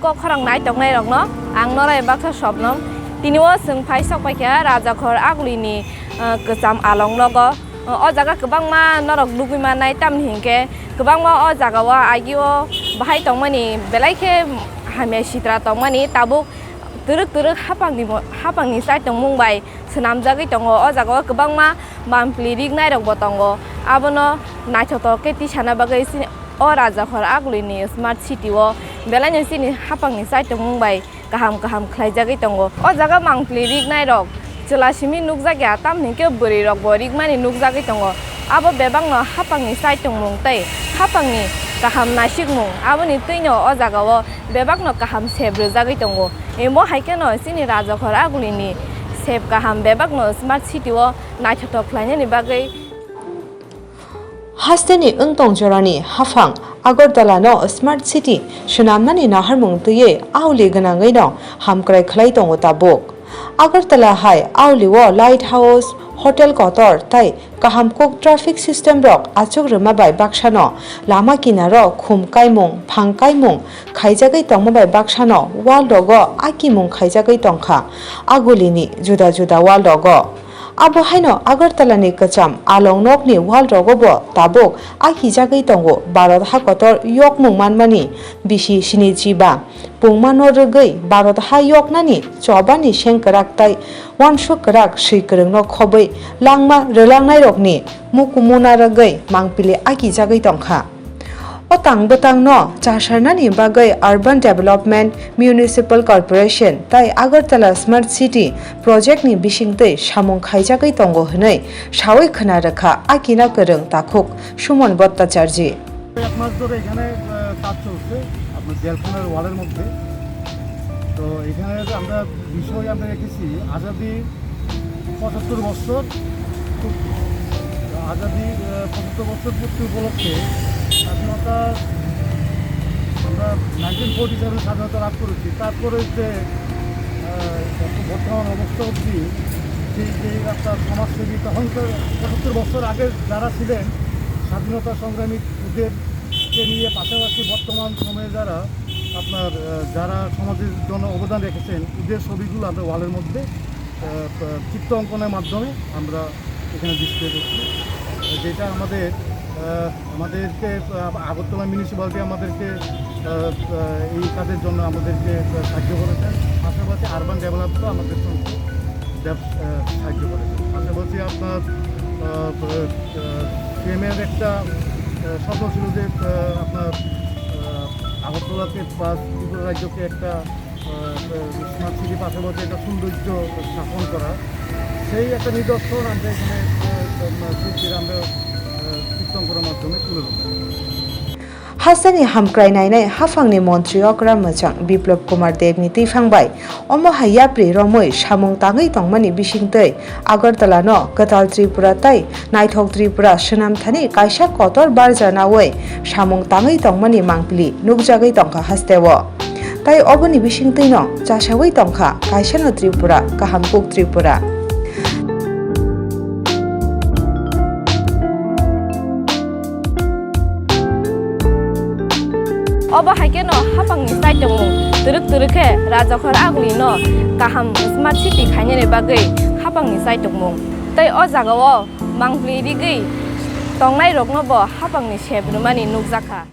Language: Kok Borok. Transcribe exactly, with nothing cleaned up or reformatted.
Kok khorang nai tongnai rokno ang norai baksa Sopnom. Tini o chwng phai sok paikha Rajakhor Agulini, ah, kwcham along nogo. Ah, o jaga kwbangma norok nugwi mannai, tamni hinkhe kwbangma o jaga o agi o bahai tongmani belai khe hamya sitra tongmani, tabuk twrwk twrwk hapangni mo-, hapangni chai tongmung bai swnamjagwi tongo. O jaga o kwbangma mampli rignai rok bo tongo. Abono naithotok khe tisana bagwi chini o Rajakhor Agulini smart city o belai no chini hapangni chai tongmung bai kaham kaham khlaijagwi tongo. O jaga mampli rignai rok chwla simi nukjakya, tamni hinkhe bwrwi rok bo rigmani nukjagwi tongo. Abo bebakno hapangni chai tongmung tei hapangni kaham naisikmung, aboni twino o jaga o bebakno kaham sep rwjagwi tongo. Emo hai kheno chini Rajakhor Agulini sep kaham bebakno smart city o naithotok khlainani bagwi. Hasteni wng tong jorani haphang Agartala no smart city swnamnani naharmung twiwi auli gwnangwi no hamkrai khlai tongo tabuk. Agartala hai auli o light house, hotel kotor tei kaham kuk traffic system rok achuk rwma bai baksano lama kinaro khum kaimung, phang kaimung khaijagwi tongma bai baksano wall rogo akimung khaijagwi tongkha Agulini juda juda wall rogo. Abo haino Agartala ni kwcham along nokni wall rogo bo tabuk akijagwi tongo Bharat ha kotor yokmung manmani bisi sini chiba. Pungma no rwgwi Bharat ha yoknani chobani seng kwrak tai uansuk kwrak swi kwrwngno khobwi langma rwlangnairokni mukumuna rwgwi mangpili akijagwi tongkha. O tang bwtangno chasarnani bagwi Urban Development Municipal Corporation tai Agartala Smart City Project ni bisingtwi samung khaijagwi tongo hwnwi sawi khwna rwkha akina kwrwng takhuk Suman Bhattacharjee. এক মাস ধরে এখানে, আহ, কাজ চলছে আপনার জেলখানার ওয়ালের মধ্যে। তো এখানে আমরা বিষয় আমরা রেখেছি আজাদি পঁচাত্তর বছর, খুব আজাদি, আহ, পঁচাত্তর বছর পূর্তি উপলক্ষে স্বাধীনতা, আমরা নাইনটিন ফোর্টি সেভেন স্বাধীনতা লাভ করেছি। তারপরে যে, আহ, বর্তমান অবস্থা অবধি যে, যে আপনার সমাজসেবী তখনকার পঁচাত্তর বছর আগে যারা ছিলেন স্বাধীনতা সংগ্রামী, ওদেরকে নিয়ে পাশাপাশি বর্তমান সময়ে যারা আপনার, আহ, যারা সমাজের জন্য অবদান রেখেছেন, ওদের ছবিগুলো আমরা ওয়ালের মধ্যে, আহ, আহ, চিত্র অঙ্কনের মাধ্যমে আমরা এখানে ডিসপ্লে করছি। যেটা আমাদের, আহ, আমাদেরকে, আহ, আগরতলা মিউনিসিপ্যালিটি আমাদেরকে, আহ, আহ, এই কাজের জন্য আমাদেরকে, আহ, সাহায্য করেছেন। পাশাপাশি আরবান ডেভেলপমেন্টও আমাদের সঙ্গে ব্যব-, আহ, সাহায্য করেছেন। পাশাপাশি আপনার, আহ, আহ, সিএমএর একটা, আহ, স্বপ্ন ছিল যে, আহ, আপনার, আহ, আগরতলাকে বা ত্রিপুরা রাজ্যকে একটা, আহ, স্মার্ট সিটি পাশাপাশি একটা সৌন্দর্য স্থাপন করা, সেই একটা নিদর্শন আমরা এখানে, আহ, শিল্পীরা আমরা, আহ, চিত্রাঙ্কনের মাধ্যমে তুলে ধরতে পারি। Hasteni hamkrai nainai haphangni montri okra mwchang Biplab Kumar Debni twiphang bai omo hai yapri romwi samung tangwi tongmani bisingtwi Agartala no kwtal Tripura tei naithok Tripura swnam thani kaisa kotor barja naui samung tangwi tongmani mangpili nukjagwi tongkha hasteo. Tai oboni bisingtwino chasaui tongkha kaisano Tripura, kaham kuk Tripura. Obo hai kheno hapangni chai tongmung twrwk twrwk khe Rajakhor Agulino kaham smart city khainani bagwi hapangni chai tongmung. Tei o jagao mangpili rigwi tongnairokno bo hapangni sep rwmani nukjakha.